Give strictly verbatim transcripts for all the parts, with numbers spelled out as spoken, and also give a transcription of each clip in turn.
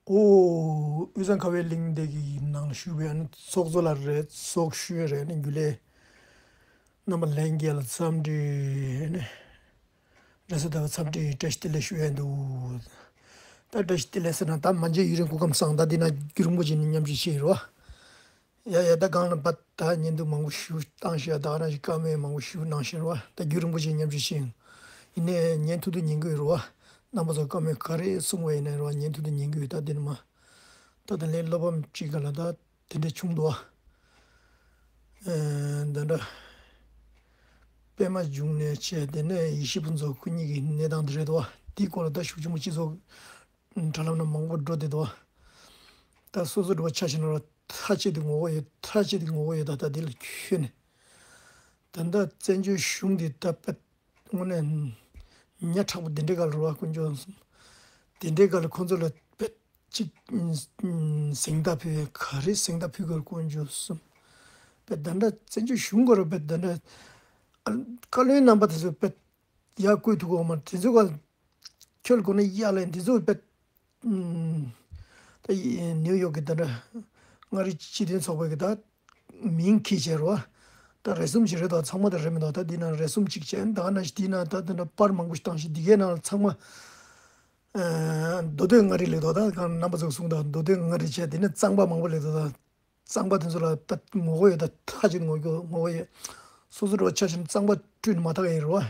ཨོ། དབུས་གཙང་ཁ་བའི་གླིང་འདི་གི་ནང་ལ་བཞུགས་པའི་ཨ་ནི་ཚོགས་གཙོ་ལགས་རེད། ཚོགས་ཞུགས་རེད། ཨ་ནི་རྒྱུན་ལས་རྣམ་པ་ལྷན་རྒྱས་ལ་འཚམས་འདྲི་ནི། རེས་གཟའ་ཟླ་བ་འཚམས་འདྲི་བཀྲ་ཤིས་བདེ་ལེགས་ཞུ་ཡས་འདུག་ད་བཀྲ་ཤིས་བདེ་ལེགས་ཟེར་ན་ད་མ་མཇལ་ཡུན་རིང་སྐུ་ཁམས་བཟང་། ད་འདི་ན་རྒྱུན་རིང་པོ་ཅིག་ནས་མཉམ་ཞུགས་བྱས་ཡོད་རེད་བ། ཡ་ཡ། ད་གང་ལ་བ་ད་བརྙན་ཐུང་མང་པོ་ཞིག་བཏང་ཤག་ད་ག་ནང་བཞིན་བཀའ་མོལ་མང་པོ་ཞིག་གནང་ཤག་རེད་བ། ད་རྒྱུན་རིང་པོ་ཅིག་མཉམ་ཞུགས་བྱས་ཡིན། ཡིན་ནའི་ཉན་ཐུབ་དུ་ཉན་གྱི་ཡོད་རེད་བ། རྣམ་པ་ཚོ་བཀའ་མོལ་ག་རེ་གསུང་བ་ཡིན་ནའི་རེད་བ། ཉན་ཐུབ་དུ་ཉན་གྱི་ཡོད། ད་འདི་ནི་མ་ད་ད་ལན་བློ་ཕམ་གཅིག་ག་ལ་ད་དེ་འདྲ་བྱུང་འདུག་བ། ཨེ། འདི་འདྲ། པད་མ་འབྱུང་གནས་བྱས། དེ་ནས་ཡེ་ཤེས་ཕུན་ཚོགས་ཁོ་གཉིས་ཀྱི་གནས་སྟངས་དེ་རེད་འདུག་བ། དེའི་སྐོར་ལ་ད་ཤུགས་ཆེན་པོ་སྤྱི་ཚོགས་དྲ་ལམ་ན་མང་པོ་འགྲོ་བསྡད་འདུག་བ། ད་སོ་སོ་འདྲ་བོ་ཆ་བཞག་ན་ར་མཐའ་གཅིག་ཏུ་ངོ་རྒོལ་ཡོད། མཐའ་གཅིག་ཏུ་ངོ་རྒོལ་ཡོད། ད་ད་འདི་ལ་ཁྱོན་ནས་ད་ལྟ་བཙན་བྱོལ་གཞུང་འདི་ད་དཔེ་དངོས་གནས་ཉག་ཕྲ་པོ་དེ་འདྲའི་སྒང་ལ་རེད་བ། དཀོན་མཆོག་གསུམ། དེ་འདྲའི་སྒང་ལ་ཁོང་ཚོ་ལ་དཔེ་གཅིག་གཟེངས་རྟགས་ཕུལ་ཡ་ག་རེ་གཟེངས་རྟགས་ཕུལ་དགོས་རེད། དཀོན་མཆོག་གསུམ། དཔེ་ད་ལྟ་བཙན་བྱོལ་གཞུང་སྒང་ལ་དཔེ་ད་ལྟ་བཀའ་བློན་རྣམ་པ་དེ་ཚོ་དཔེ་ཡར་བསྐོས་ཐུབ་ཀྱི་ཡོད་མ་རེད། དེ་ཚོའི་སྒང་ཁྱོད་ལ་དགོས་ན་གཡར་ལེན་དེ་ཚོ་དཔེ། ཨུམ། ད་ཡི་ནིའུ་ཡོག་གི་ད་ལྟ་མངའ་རིས་སྤྱི་མཐུན་ཚོགས་པའི་གི་ད་མིང་འཁྱེར་བྱས་རེད་བ། ད་རེ་ཟུང་ཞིག་རེད་དོ། ཚང་མ་ད་རེད་མི་འདུག་ད་འདི་ནང་རེ་ཟུང་གཅིག་བྱས། ད་ག་ནང་བཞིན་འདི་ནང་ད་ད་ལྟ་པར་མང་པོ་ཞིག་བཏང་ཞིག་འདི་གའི་ནང་ལ་ཚང་མ། ཨ། མདོ་སྟོད་མངའ་རིས་ལབ་འདུག་ད་གང་རྣམ་པ་ཚོ་གསུངས་དང་། མདོ་སྟོད་མངའ་རིས་བྱས། དེ་ནས་གཙང་པ་མང་པོ་ལབ་འདུག་ད། གཙང་པ་དེ་ཚོ་ལ་ད་ངོ་རྒོལ་ཡོད། ད་མཐའ་གཅིག་ངོ་རྒོལ་ངོ་རྒོལ་ཡོད། སོ་སོ་འདྲ་བོ་ཆ་བཞག་ན་གཙང་པ་བཀྲུས་ནས་མ་ཐག་ཡིན་རེད་བ།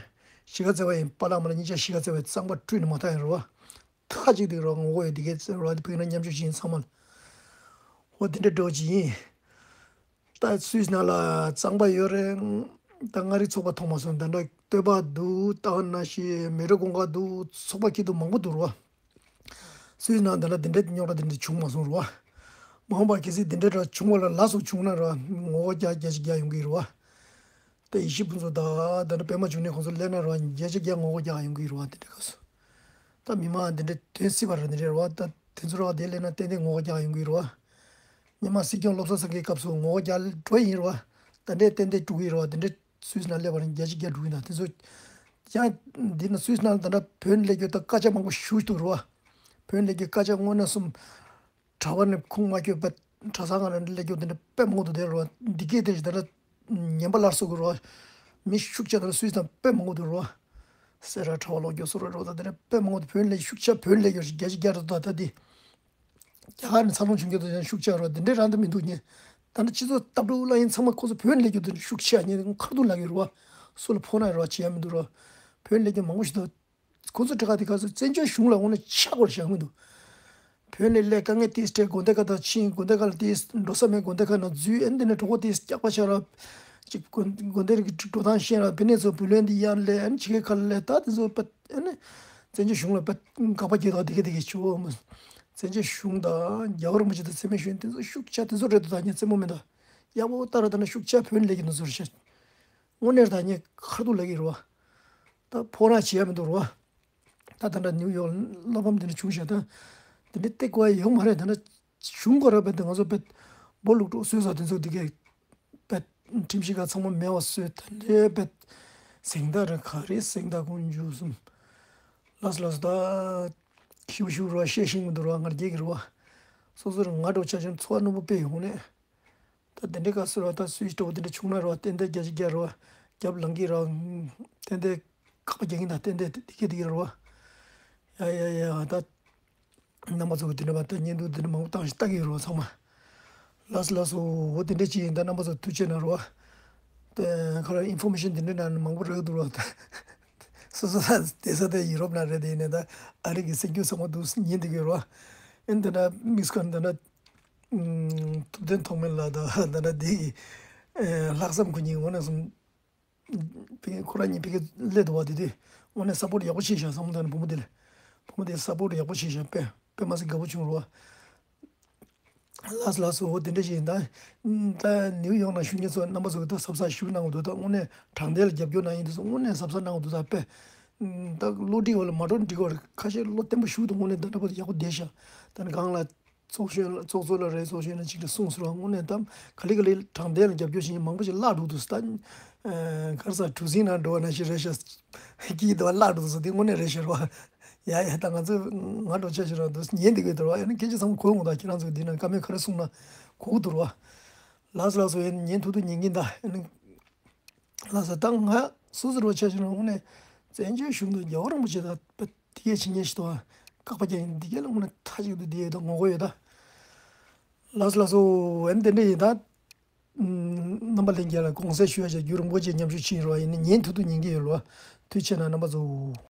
གཞིས་ཀ་རྩེ་བ་ཡིན་པ་ལགས་མ་ལགས། གཉིས་ཆ་གཞིས་ཀ་རྩེ་བ་ཡིན། གཙང་པ་བཀྲུས་ནས་མ་ཐག་ཡིན་རེད་བ། མཐའ་གཅིག་ཏུ་རེད་བ། ངོ་རྒོལ་ཡོད། འདི་གའི་རྩེ་རེད་བ། འདི་ཕུག་ན་མཉམ་ཞུགས་བྱེད་ཡིན་ཚང་མ་ལ། འོ་དེ་འདྲ་འདྲ་བོ་ཅིག་ཡིན། ད་སུད་སི་ནང་ལ་གཙང་པ་ཡོད་རེད། ད་མངའ་རིས་ཚོགས་པ་མཐོང་མ་སོང་། ད་ལྟ་སྟོད་པ་འདུག་ད་ག་ནང་བཞིན་མལ་གྲོ་གུང་དཀར་འདུག་ཚོགས་པ་སྐྱིད་སྡུག་མང་པོ་འདུག་རེད་བ། སུད་སི་ནང་འདི་འདྲ་འདི་འདྲའི་རྙོག་དྲ་འདི་འདྲ་བྱུང་མ་སོང་རེད་བ། མ་འོངས་པར་གལ་སྲིད་འདི་འདྲའི་འདྲ་བྱུང་བ་ལ་ལ་སོགས་བྱུང་ན་རེད་བ། ངོ་རྒོལ་རྒྱག་རྒྱ་ཆེ་རྒྱག་ཡོང་གི་རེད་བ། ད་ཡེ་ཤེས་ཕུན་ཚོགས་དང་འདི་འདྲ་པད་མ་འབྱུང་གནས་ཁོང་ཚོ་སླེབས་ན་རེད་བ། རྒྱ་ཆེ་རྒྱག་ངོ་རྒོལ་རྒྱག་ཡོང་གི་རེད་བ། འདི་འདྲའི་སྐབས་སུ། ད་མི་མང་འདི་འདྲའི་དོན་སྲིད་པ་རེད། འདི་འདྲའི་རེད་བ། ད་དེ་ཚོ་རེད་བ། དེ་སླེབས་ན་ཏན་ཏན་ངོ་རྒོལ་རྒྱག་ཡོང་གི་རེད་བ། སྔོན་མ་སྲིད་སྐྱོང་བློ་བཟང་སེང་གེའི་སྐབས་སུ་ངོ་རྒོལ་རྒྱག་འགྲོ་ཡིན་རེད་བ། ད་འདྲའི་ཏན་ཏན་འགྲོ་གི་རེད་བ། འདི་འདྲའི་སུད་སི་ནང་སླེབས་པ་ནི་རྒྱ་ཆེ་རྒྱ་འགྲོ་གི་ན། དེ་ཚོ་ཡང་འདི་ན་སུད་སི་ནང་ད་ལྟ་བོད་ནས་སླེབས་རྒྱུ་ད་སྐད་ཆ་མང་པོ་ཞུ་འདུག་རེད་བ། བོད་ནས་སླེབས་རྒྱུ་སྐད་ཆ་དངོས་གནས་གསུམ། གྲྭ་པ་ནས་ཁུངས་མ་འཁྱོལ་བའི་གྲྭ་ས་སྒང་ལ་སླེབས་རྒྱུ་དེ་འདྲ་དཔེ་མང་པོ་འདུག་དེ་རེད་བ། འདི་སྐད་དེ་ད་ལྟ་ངན་པ་སླར་གསོ་དགོས་རེད་བ། མི་ཤུགས་ཆེ་ད་ལྟ་སུད་སི་ནང་དཔེ་མང་པོ་འདུག་རེད་བ། སེ་ར་གྲྭ་པ་ལོག་རྒྱུ་སོ་ར་རོ་ད་དེ་འདྲ་དཔེ་མང་པོ་འདུག་བོད་ནས་སླེབས་ཤུགས་ཆེ་བོད་ནས་སླེབས་རྒྱུ་རྒྱ་ཆེ་རྒྱ་རེད་ད། ད་འདི། རྒྱ་གར་ནས་འཚར་ལོངས་བྱུང་རྒྱུ་དང་ཡང་ཤུགས་ཆེ་རོ། འདི་འདྲའི་རང་དུ་མི་འདུག་ཉེ། ད་ནི་སྤྱི་ཚོགས་སྟབས་བདེ་ལ་ཡིན་ཚང་མ་ཁོ་ཚོ་བོད་ནས་སླེབས་རྒྱུ་དེ་ཤུགས་ཆེ་ཉེ་ཁར་འདུག་ལབ་ཀྱི་རེད་བ། སུ་ལ་ཕོག་ན་རེད་བ། བྱེད་ཡ་མི་འདུག་རོ། བོད་ནས་སླེབས་རྒྱུ་མང་པོ་ཞིག་འདུག་ཁོ་ཚོ་དྲི་ཁ་དེ་ག་ཚོད་བཙན་བྱོལ་གཞུང་ལ་དངོས་གནས་ཆག་པར་བཞག་མི་འདུག་བོད་ནས་སླེབས་དཀའ་ངལ་ཏིས་སྤྲད། དགོན་སྡེ་ཁག་དང་ཕྱིན། དགོན་སྡེ་ཁག་ལ་ཏིས་འགྲོ་ས་མེད། དགོན་སྡེ་ཁག་ནང་འཛུལ། ཨེ་འདི་ནས་གྲོགས་པོ་ཏིས་སྐྱག་པ་ཆགས་ར། ཅིག་དགོན་དགོན་སྡེ་རིགས་ཀྱི་འགྲོ་སྟངས་ཤེས་ར། ཕི་ནས་ཚོ་བུ་ལོན་འདི་ཡར་ལས་ཨན་ཆི་གེ་ཁ་ལས་ད་དེ་ཚོ་པ་ཨ་ནི་བཙན་བྱོལ་གཞུང་ལ་པ་དགག་པ་རྒྱག་དང་དེ་ག་དེ་ག་ཆུ་བོ་མ། བཙན་བྱོལ་གཞུང་དང་རྒྱལ་བ་རིན་པོ་ཆེ་དང་འཚེ་མེད་གཞོན་དེ་ཚོ་ཤུགས་ཆེ་དེ་ཚོ་རེད་འདུག་ད་ཉན་རྩེད་མོ་མེད་ད། ཡག་པོ་ལྟ་ར་ད་ན་ཤུགས་ཆེ་བོད་ལས་ཀྱི་ནུ་ཚོར་ཤ། དངོས་གནས་ད་ཉན་ཁར་དུ་ལས་ཀྱི་རུ་བ། ད་ཕོ་ར་བྱེད་ཡ་མི་འདུག་རུ་བ། ད་ད་འདྲ་ནིའུ་ཡོག་བློ་ཕམ་དེ་འདྲ་བྱུང་ཤག་ད་དེ་འདྲ་སྟེགས་དགོས་ཡ་ཡོད་མ་རེད། ད་འདྲ་གཞུང་ག་ར་བས་ད་ང་ཚོ་བས་སྦོ་ལུག་འགྲོ་སོས་ས་དེ་ཚོ་འདི་གས་བས་ཁྲིམས་གཞི་ག་ཚང་མ་མེད་པ་སོས། ད་འདྲའི་བས་གཟེངས་རྟགས་རེད། ག་རེ་གཟེངས་རྟགས་ཀུན་འཇུ་གསུམ། ལགས་སོ་ལགས་སོ། ད་ཤིའུ་ཤིའུ་རུ་བ་བཤད་ཤིང་མི་འདུག་རུ་བ། ང་རྒྱལ་གྱི་རུ་བ། སོ་སོ་རུ་ང་འགྲོ་ཆ་ཆུང་འཚོ་བ་རྣོན་པོ་དཔེ་ཡོང་ནས། ད་དེ་འདྲའི་སྐབས་སུ་ར་ད་སུའི་སྤྲོ་བོ་དེ་འདྲ་བྱུང་ན་ར་བ་ཏན་ཏན་རྒྱ་ཆེ་རྒྱ་ར་བ་རྒྱབ་ལངས་ཀྱི་ར་བ། ཏན་ཏན་ཁག་པ་རྒྱག་གིན་ད་ཏན་ཏན་དེ་གི་དེ་གི་ར་བ། ཡ་ཡ་ཡ་ད་རྣམ་པ་ཚོ་གི་དེ་འདྲ་བ་ད་བརྙན་ཐུང་དེ་འདྲ་མང་པོ་བཏང་ཞིག་ལྟ་གི་ར་བ་ཚང་མ། ལགས་སོ་ལགས་སོ། འོ་དེ་འདྲ་ཅིག་ཡིན། ད་རྣམ་པ་ཚོ་ཐུགས་རྗེ་གནང་ར་བ། ད་ཁ་ལ་ཨིན་ཕོར་མེ་ཤན་དེ་འདྲ་ན་མང་པོ་རག་འདུག་ར་བ། ད་སོ་སོ་ད་དེ་ས་དེ་ཡུ་རོབ་ན་རེད། དེ་ཡིན་ནས་ད་ཨ་རི་གི་སྲིད་ཇུས་ཚང་མ་འདུག་ཉན་དེ་གི་ར་བ། ཨེ་འདི་འདྲ་དམིགས་བཀར་འདི་འདྲ། ཐུབ་བསྟན་ཐོགས་མེད་ལགས་དང་ད་ལྟ་འདི་གི་ལྷག་བསམ་ཁོ་གཉིས་དངོས་གནས་སོང་། ཕ་གི་ཁོ་རང་གཉིས་ཕ་གི་སླེབས་འདུག་བ། དེ་དུས་དངོས་གནས་སཔོར་ཊི་ཡག་པོ་བྱས་ཤག་བསམ་བློ་བཏང་ནས་བུ་མོ་དེ་ལ། བུ་མོ་དེ་སཔོར་ཊི་ཡག་པོ་བྱས་ཤག་དཔེ་དཔེ་མ་སྲིད་དགའ་པོ་བྱུང་རོ། ལགས་སོ་ལགས་སོ། འོ་དེ་འདྲ་ཞིག་ཡིན་ད། ད་ནིའུ་ཡོག་ནང་བཞུགས་མཁན་ཚོ་རྣམ་པ་ཚོ་གི་ད་གཟབ་གཟབ་ཞུ་གནང་དགོས་འདུག་ད་དངོས་གནས་དྲང་བདེན་ལ་རྒྱབ་སྐྱོར་གནང་ཡིན་དུས་སུ་དངོས་གནས་གཟབ་གཟབ་གནང་དགོས་འདུག་ད་དཔེ་ད་བློ་འགྲིག་བ་ལ་མ་འགྲོ་འགྲིག་བ་རེད། ཁ་ཤས་བློ་བརྟན་པོ་ཞུ་འདུག་དངོས་གནས་ད་འདྲ་པོ་ཡག་པོ་བསྡད་ཤག་ད་ནི་གང་ལ། ཚོགས་གཞོན་ཚོགས་གཙོ་ལ་རེད། ཚོགས་གཞོན་ལ་གཅིག་ལ་གསུངས་སོང་ར། དངོས་གནས་ད་ག་ལེ་ག་ལེ་དྲང་བདེན་ལ་རྒྱབ་སྐྱོར་བྱེད་མཁན་མང་པོ་ཞིག་བརླག་འགྲོ་འདུག་ཟེར། ད་ག་རེ་ཟ་གྲུ་གཟིངས་ནང་འགྲོ་བ་ནང་བཞིན་རེད་ཤག་སྐྱིད་འདུག་བ། བརླག་འགྲོ་འདུག་ཟེར། དེ་དངོས་གནས་རེད་ཤག་ར་བ། ཡ་ཡ། ད་ང་ཚོ་ང་འགྲོ་ཆ་ཞིག་རང་འདུག་ཉན་འདི་གི་འདུག་ར། ཨ་ནི་སྐད་ཆ་ཚང་མ་གོ་འོང་། ད་ཁྱེད་རང་ཚོ་འདི་ན་བཀའ་མོལ་ག་རེ་གསུངས་ན་གོ་གི་འདུག་ར། ལགས་སོ་ལགས་སོ། ཨ་ནི་ཉན་ཐུབ་ཐུབ་ཉན་གྱིན་ད། ཨ་ནི་ལགས་སོ། ད་ང་སོ་སོ་རང་ཆ་ཞིག་རང་དངོས་གནས་བཙན་བྱོལ་གཞུང་དང་རྒྱལ་བ་རིན་པོ་ཆེ་དང་དེ་གས་བྱེད་མཁན་ཞིག་འདུག་ཨ། བཀག་པ་རྒྱག་མཁན་འདི་གས་ལ་དངོས་གནས་མཐའ་གཅིག་ཏུ་འདི་ཡོད་ད་ངོ་རྒོལ་ཡོད་ད། ལགས་སོ་ལགས་སོ། ཨ་ནི་དེ་འདྲ་ཡིན་ད། རྣམ་པ་ལྷན་རྒྱས་ལ་དགོངས་སེལ་ཞུ་ཡ་བྱས། རྒྱུན་རིང་པོ་ཅིག་མཉམ་ཞུགས་ཕྱིན་རོགས། ཡིན་ནའི་ཉན་ཐུབ་ཐུབ་ཉན་གྱི་ཡོད་ལོ། ཐུགས་རྗེ་གནང་རྣམ་པ་ཚོ།